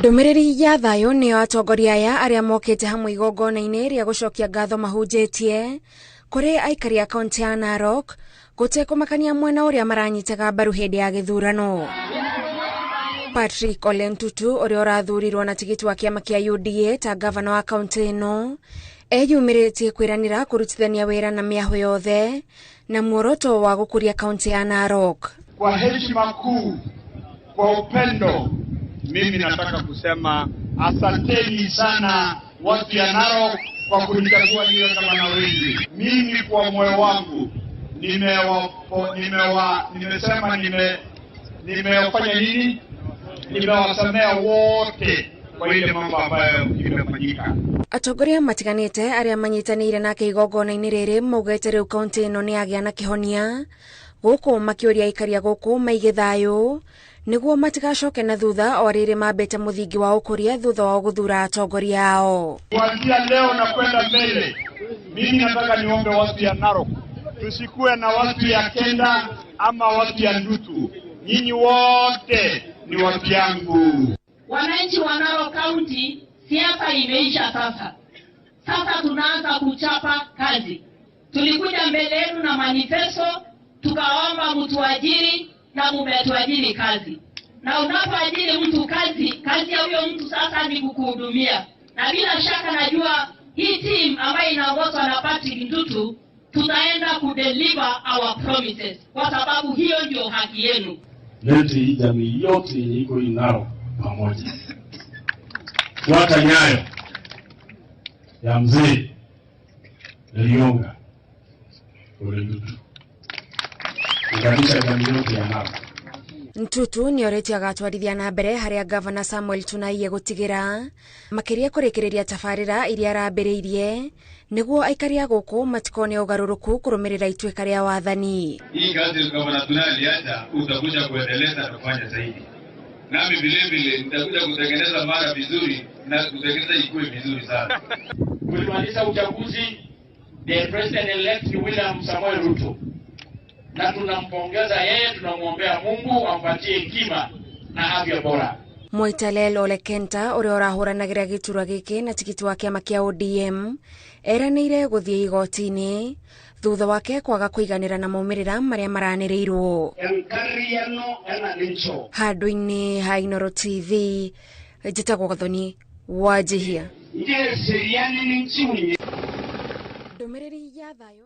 Ndũmĩrĩri ya thayũ nĩyo atongoria aya arĩa mokĩte hamwe igongona-inĩ rĩa gũcokia ngatho mahunjĩtie kũrĩ aikari a kaunti ya Narok gũtekũmakania mwena ũrĩa maranyitaga mbaru hĩndĩ ya gĩthurano. Patrick Ole Ntutu ũrĩa ũrathurirwo na tigiti wa kĩama kĩa UDA ta gavana wa kaunti ĩno eyumĩrĩtie kwĩranĩra kũrutithania wĩra na mĩahũ yothe na muoroto wa gũkũria kaunti ya Narok. Kwa heshima kuu, kwa upendo, mimi nataka kusema asanteni sana watu ya Narok kwa kunichagua niwe gavana wenu. Mimi kwa moyo wangu nimesema nimefanya nini? Nimewasamea wote kwa ile mambo ambayo imefanyika. Atongoria matiganĩte arĩa manyitanĩire nake igongona-inĩ rĩrĩ maugĩte rĩu kaunti ĩno nĩ yagĩa na kĩhonia gũkũ makĩũria aikari a gũkũ maige thayũ nĩguo matigacoke na thutha o rĩrĩ mambĩte mũthingi wa ũkũria thutha wa gũthura atongoria ao. Kuanzia leo na kwenda mbele, mimi nataka niombe watu ya Narok tusikuwe na watu ya Kenda ama watu ya Ndutu. Nyinyi wote ni watu yangu. Wananchi wa Narok County, siasa imeisha sasa. Sasa tunaanza kuchapa kazi. Tulikuja mbele yenu na manifesto, tukaomba mtuajiri na mumetuajiri kazi. Na unapoajiri mtu kazi, kazi ya huyo mtu sasa ni kukuhudumia. Na bila shaka najua hii team ambayo inaongozwa na Patrick Ntutu tutaenda kudeliver our promises kwa sababu hiyo ndio haki yenu. Lete hii jamii yote yenye iko hii Narok pamoja. Fuata nyayo ya mzee Lerionga Ole Ntutu. Unganisha jamii yote ya Narok. Ntutu nĩorĩtie agatwarithia na mbere harĩa gavana Samuel Tunai egũtigĩra makĩria kũrĩkĩrĩria tabarĩra iria arambĩrĩirie nĩguo aikari a gũkũ matikone ũgarũrũku kũrũmĩrĩra ituĩka rĩa wathani. Hii kazi gavana Tunai aliacha utakuja kuendeleza na kufanya zaidi. Nami vile vile nitakuja kutengeneza mara vizuri na kutengeneza ikuwe vizuri sana. Tulimaliza uchaguzi, the president elect William Samoei Ruto, na tunampongeza yeye, tunamwombea Mungu ampatie hekima na afya bora. Moitalel Ole Kenta ũrĩa ũrahũranagĩra gĩturwa gĩkĩ na tigiti wa kĩama kĩa ODM eranĩire gũthiĩ igoti-inĩ thutha wake kwaga kũiganĩra na maumĩrĩra marĩa maranĩrĩirwo. Handũ-inĩ ha Inooro TV, njĩtagwo Gathoni Wanjihia. Ndũmĩrĩri ya thayũ.